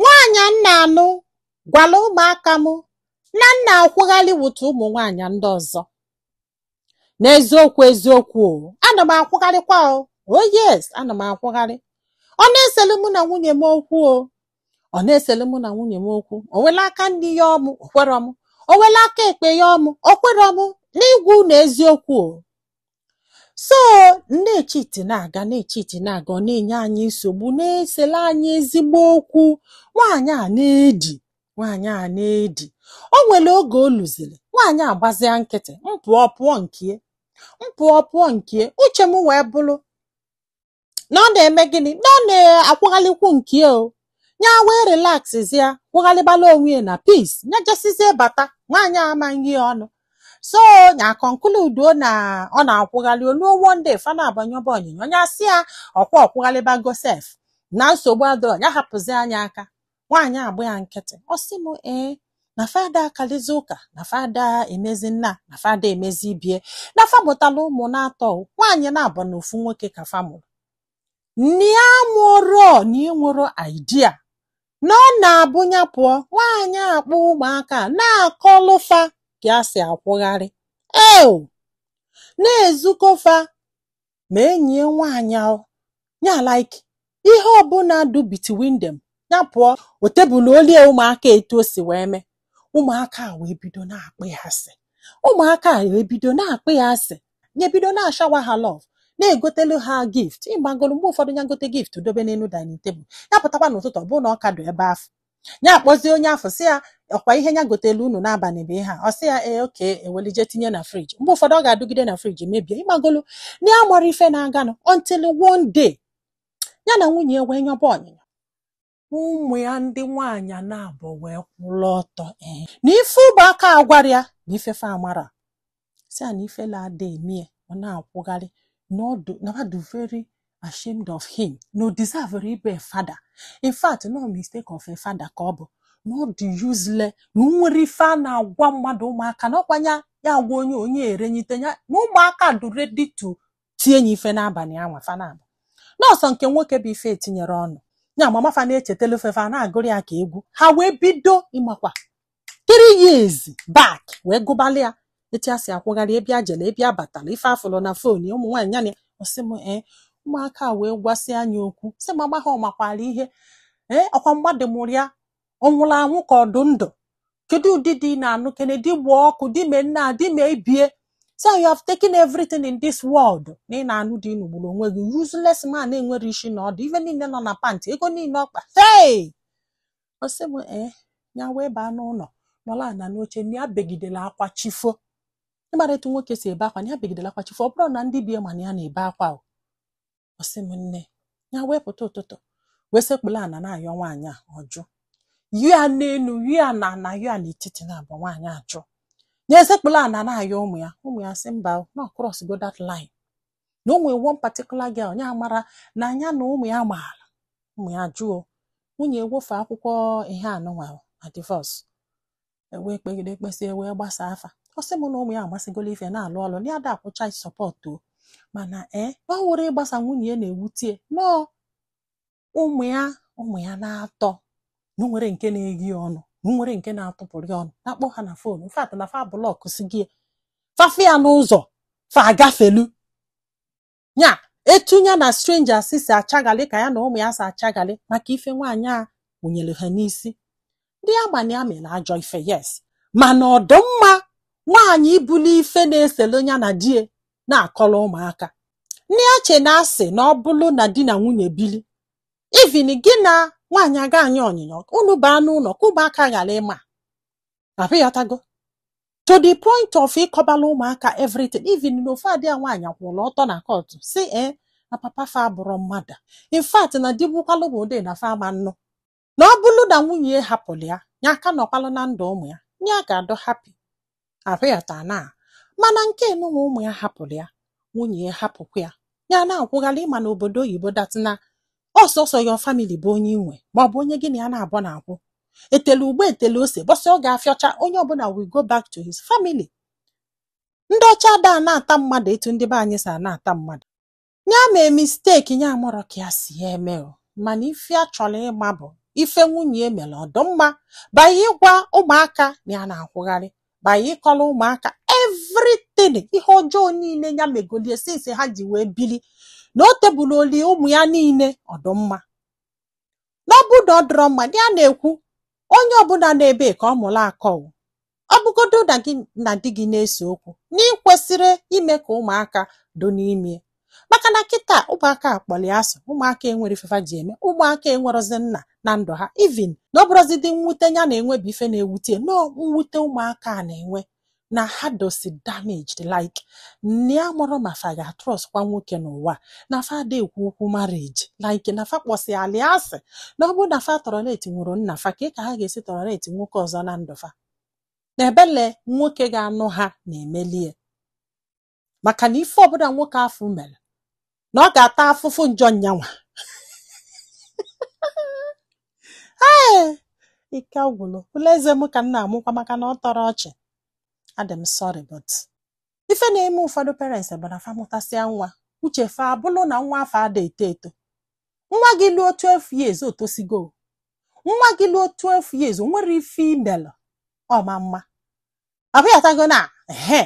Nwaanyị m na-anụ gwara ụmụaka m na m na-akwụghalị wụtụ ụmụ nwaanyị ndị ọzọ. N'eziokwu eziokwu o, ana m akwụgharịkwa o. Oh yes, ana m akwụgharị. Ọ na-eselu mụ na nwunye m okwu o. Ọ na-eselu mụ na nwunye m okwu. O wele aka nri ya ọmụ, o kwerọ m. O wele aka ekpe ya ọmụ, o kwerọ m n'igwu na eziokwu o. So na-echiti na-aga, na-echiti na-aga, ọ na-enye anyị nsogbu, na-esele anyị ezigbo okwu. Nwaanyị a na-edi, nwaanyị a na-edi. O nwere oge o luziri, nwaanyị agbazia nkịtị, m pụọ pụọ nkie, m pụọ pụọ nkie. Uche m wee bụrụ na ọ na-eme gịnị, na ọ na-akwụghalịkwu nkie o. Nya wee relaxzie, kwụghalịbala onwe ya na peace, nya jesizie bata, nwaanyị a amaghị ya ọnụ. So nya conclude na ọ na-akwụghalị. Oluo one day, fa na-abanye ọba onyinyo, onye asị ya ọkwa ọkwụghalịbago sef na nsogbu adịrọ, ya hapụzi anya aka. Nwaanyị agba ya nkịtị. Ọ sị m ee, na fada akalizi ụka, na fada emezi nna, na fada emezi ibie, na fa mụtala ụmụ na-atọ o. Nwaanyị na-abụ na ofu nwoke ka fa mụrụ. Nne ya mụrụ na ịnwere idea na ọ na-abụ ya pụọ, nwaanyị akpọ ụmụaka na-akọlụfa ka a si akwụgharị eo, na-ezukọfa ma enyi ya nwaanyị ahụ ya, like ihe ọbụla dị between them. Ya pụọ, o tebụl olie ụmụaka etu o si wee mee. Ụmụaka a wee bido na-akpị ya asị, ụmụaka a wee bido na-akpị ya asị. Ya ebido na-ashower ha love, na-egotelu ha gift. Ịgbagoro mgbe ụfọdụ, ya gote gift dobe n'elu dining table, ya pụtakwa n'ụtụtụ, ọ bụrụ na ọ ka dị ebe afọ, ya akpọzie onye afọ, sị ya ọkwa ihe ya gotelu unu n'abalị bụ ihe a. Ọ sị ya ee, oke ewelije tinye na fridge. Mgbe ụfọdụ ọ ga-adụgide na fridge mebie. Ịgbagolo na ya mara ife na-aganụ until one day ya na nwunye ya wee nyọba ọnyịnya, ụmụ ya ndị nwaanyị na-abụ wee kwụrụ ọtọ, ee, na ife ụmụaka a gwara ya na ifefe amara, si ya na ifele ada emie, ọ na-akwụgharị, na ọ dị na dị very ashamed of him, na o deserve ịbụ a father. In fact, no mistake of a father ka ọ bụ, na ọ dị useless, na o nwere ife a na-agwa mmadụ. Ụmụaka na ọkwanya ya agwa onye onye erenyite ya, na ụmụaka dị ready to tie ya ife n'abalị anwa. Fa na-abụ nọọsọ nke nwoke bụ ife etinyere ọnụ ya, mama fa na-echetelu fefe a na-agụrụ ya ka egwu. Ha wee bido ịmakwa 3 years back, wee gụbalị ya etu a si akwụgharị, ebe a jere, ebe a batara, ife afụlụ na phone ụmụ nwaanyị ya na. Ọsị m ee, ụmụaka a wee gwasị anyị okwu, sị mama ha ọ makwara ihe ee, ọkwa mmadụ mụrụ ya, ọ nwụrụ anwụ ka ọ dị ndụ? Kedu ụdị dị na-anụ kene di gbaa ọkụ di mee nna di mee ibie? So you have taken everything in this world na ị na-anụ dị n'ugburu onwe gị, useless man na-enwere isi na ọdụ, ife niile nọ na pantị, ego niile ọkpa. Hey, ọ sị m ee, ya wee baa n'ụlọ nọrọ ana n'oche, na ya begidere akwa chifo. Ịmara etu nwoke si ebe akwa, na ya begidere akwa chifo. Ọ bụrụ na ndị bie mana ya na-ebe akwa o. Ọ sị m nne, ya wee pụta ụtụtụ, wee sekpuru ana na-ayọ nwaanyị a, ọjụ ya n'elu ya na ana ya n'etiti na abụ. Nwaanyị ajụ ya, esekpuru ana na-ayọ ụmụ ya. Ụmụ ya sị mba, no cross go that line, na o nwere one particular girl ya mara na anya na ụmụ ya maara. Ụmụ ya jụọ, nwunye ewofe akwụkwọ ihe anụnwa na divorce, ewee kpegide kpesị, wee gbasa afa. Ọ sị m na ụmụ ya agbasịgolo ife na-alụ ọlụ na ya da akwụcha support o, mana ee, ọ wụrụ ịgbasa nwunye ya na-ewutie nọọ ụmụ ya. Ụmụ ya na-atọ, na o nwere nke na-eyi ọnụ, na o nwere nke na-atụpụrụ ya ọnụ, na-akpọ ha na phone. In fact, na fa block si gị fafe ya n'ụzọ, fa agafelu nya etu ya na strangers si achagali, ka ya na ụmụ ya si achagali, maka ife nwaanyị a wụnyere ha n'isi. Ndị ama na ya mere ajọ ife, yes, mana ọdụmma nwaanyị ibuli ife na-eselu ya na die na-akọrọ ụmụaka. Ndị eche na asị na ọ bụrụ na di na nwunye bili, even gị na nwaanyị aga anya ọnyịnya, unu baa n'ụlọ ka ụmụaka ghara ịma abịghọtago, to the point of ịkọbala ụmụaka everything. Even na ofe adịa, nwaanyị kwụrụ ọtọ na court si ee, na papa fa abụrụ mmadụ. In fact, na di gbukwalụ m ụdị na fa ama nnụ, na ọ bụrụ na nwunye ya hapụrụ ya, ya aka nọkwalụ na ndụ ụmụ ya, ya ga-adọ happy abịghọta na. Mana nke enunwa, ụmụ ya hapụrụ ya, nwunye ya hapụkwa ya, ya na-akwụghalị. Ịma n'obodo oyibo datina ọsọsọ your family bụ onye inwe, maọbụ onye gị na ya na-abụ na-akwụ etele ugbo etele ose bọsị, ọ ga-afịọcha, onye ọbụla will go back to his family. Ndị ọcha da na-ata mmadụ etu ndị be anyị si a na-ata mmadụ. Ya mee mistake, ya amarọ ka ya si ya eme o, mana ife a chọrọ ịma bụ Ife nwunye mere ọdụmma banye ịgwa ụmụaka na ya na-akwụgharị, banye ịkọrọ ụmụaka everything, ihe ọjọọ niile ya megolie since ha ji wee bili, na o tebụl oli ụmụ ya niile ọdụmma. Na ọ bụ na ọ dọrọ mma, ya na-ekwu onye ọbụla na-ebe ka ọ mụrụ akọ. Ọ bụgodo na gị na di gị na-ese okwu, na ị kwesịrị ime ka ụmụaka do n'ime, maka na kịta ụmụaka akpọli asụ, ụmụaka enwere ifefa ji eme, ụmụaka enwerozi nna na ndụ ha. Even na ọ bụrụzi dị mwute ya na-enwe bụ ife na-ewute no mwute ụmụaka a na-enwe na ha dosi damaged, like na ya mụrụ ma fa ga-trust kwa nwoke n'ụwa, na fa ada ekwu okwu marriage, like na fa kpọsị alị asị, na ọ bụrụ na fa tolerate nwụrụ nna fa, ka ha ga-esi tolerate nwoke ọzọ na ndụ fa, na ebele nwoke ga-anụ ha na-emelie, maka na ife ọbụla nwoke afụ mere na ọ ga-ata afụfụ njọ nyanwa. Ee, ike agwụlụ ụlọ eze m ka m na-amụkwa, maka na ọ tọrọ ọchị. Adị m sorry, but ife na-eme ụfọdụ parents bụ na fa mụtasịa nwa, uche fa abụlụ na nwa afọ ada eto eto. Nwa gị luo 12 years, o tosigo. Nwa gị luo 12 years, o nwere ife imelụ ọma mma abụghatago na ehe,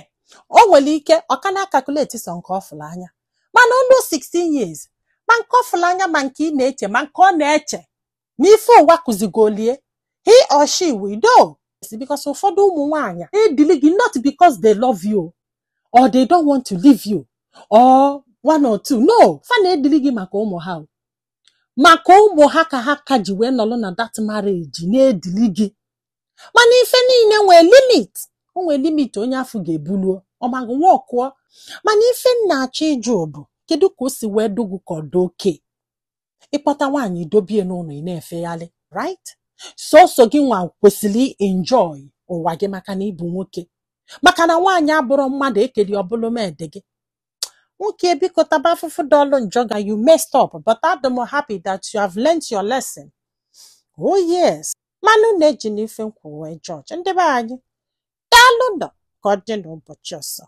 o nwere ike ọ ka na-akakuleti sọ nke ọ fụrụ anya, mana olu 16 years, ma nke ọ fụrụ anya, ma nke ị na-eche, ma nke ọ na-eche na ife ụwa kụzigolie, he or she will know. Because ụfọdụ ụmụ nwaanyị edili gị not because they love you or they don't want to leave you or one or two, no, fa na-edili gị maka ụmụ ha, maka ụmụ ha ka ha ka ji wee nọrọ na that marriage na-edili gị. Mana ife niile nwee limit, o nwee limit onye afọ ga-ebuluo ọmagụ nwa. Mana ife m na-achọ ịjụ bụ, kedu ka o si wee dugwu ka ọ dị oke ịkpọta nwaanyị dobie n'ụlọ ị na-efegharị, right? Sọsọ gị nwa kwesịrị enjoy ụwa gị, maka na ịbụ nwoke, maka na nwaanyị abụrụ mmadụ ekeli ọbụlụ mede gị. Nwoke, biko taba afụfụ dọlụ njọ ga. You messed up, but I'm happy that you have learnt your lesson. Oh yes, manụ na-eji n'ife nkwu wee jọji ndị be anyị. Daalụ nọ, ka ọ dị n'ụbọchị ọzọ.